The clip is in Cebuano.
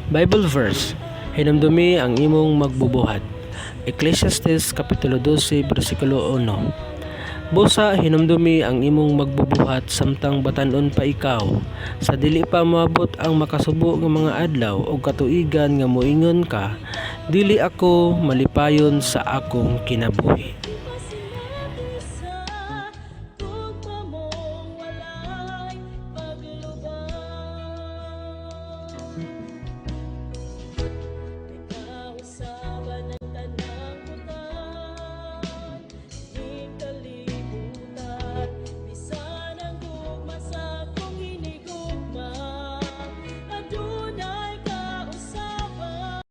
Bible verse: Hinumdumi ang imong magbubuhat. Ecclesiastes Kapitulo 12 versikulo 1. Busa hinumdumi ang imong magbubuhat samtang batan-on pa ikaw, sa dili pa moabot ang makasubo nga mga adlaw ug katuigan nga moingon ka, "Dili ako malipayon sa akong kinabuhi."